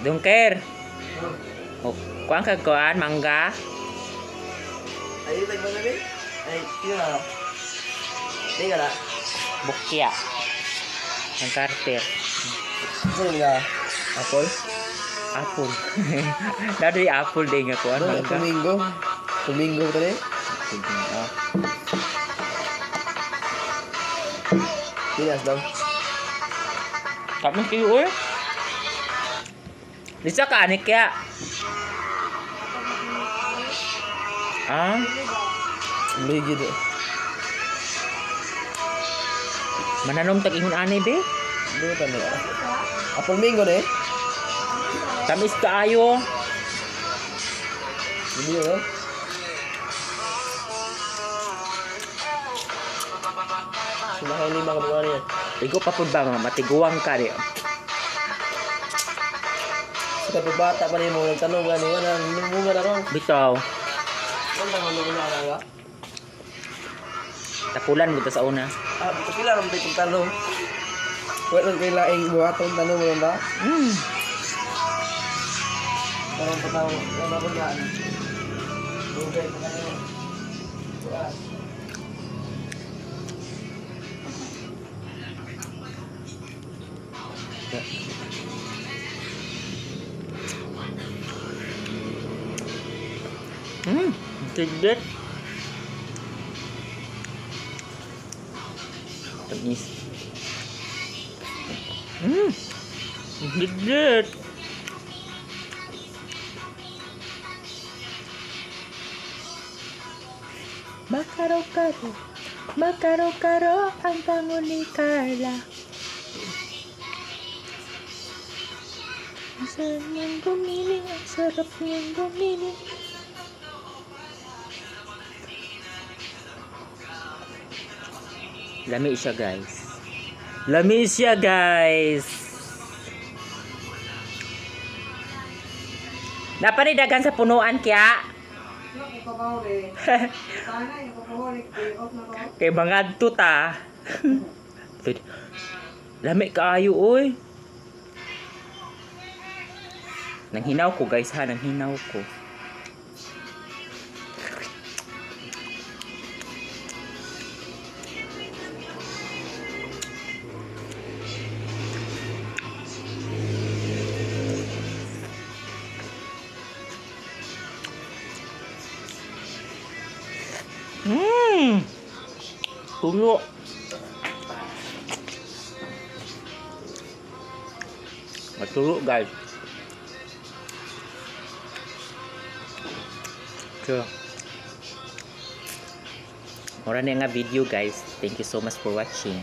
Dungker. Oh, kuan ka kuan mangga. Ay, tagba na eh. Ay, sino na? Di ka na. Bukya. Ang Carter. Sino nga? Apple? Apple. Dado yung apple din nga kuan Ano? mangga. Tumingo. Tumingo to eh. Sige, ah. Pinas daw. Kami kayo oy. Lisa ka ani kya. Ah, Ligid eh. Mananom tag ingon ani be. Ano ba na? Apple mango na eh. Tamis kaayo. Hindi yun, no? Sumakay lima ka mga niyan. Igo pa pud ba nga matiguang ka di. Sa kapag bata pa rin mo, nagtanong ka niya, wala, bunga na ron. Bitaw. Ano ba nung una ka? Tapulan mo ta sa una. Ah, pila rin tayo tanong. Wala lang kayo laing buhatong tanong mo lang ba? Parang pataw, wala ko yan. Lugay pa kayo. Wala. Tigit. Tamis. Tigit. Makaro-karo, makaro-karo ang bango ni Carla. Ang sarap niyang gumiling, ang sarap niyang gumiling. Lami siya, guys. Lami siya, guys. Napanidagan sa punuan kya. Kay mga ta. Lami kaayo oy. Nanghinaw ko, guys, ha, nanghinaw ko. Tuyo. Matulo, guys. So, mura na nga video, guys. Thank you so much for watching.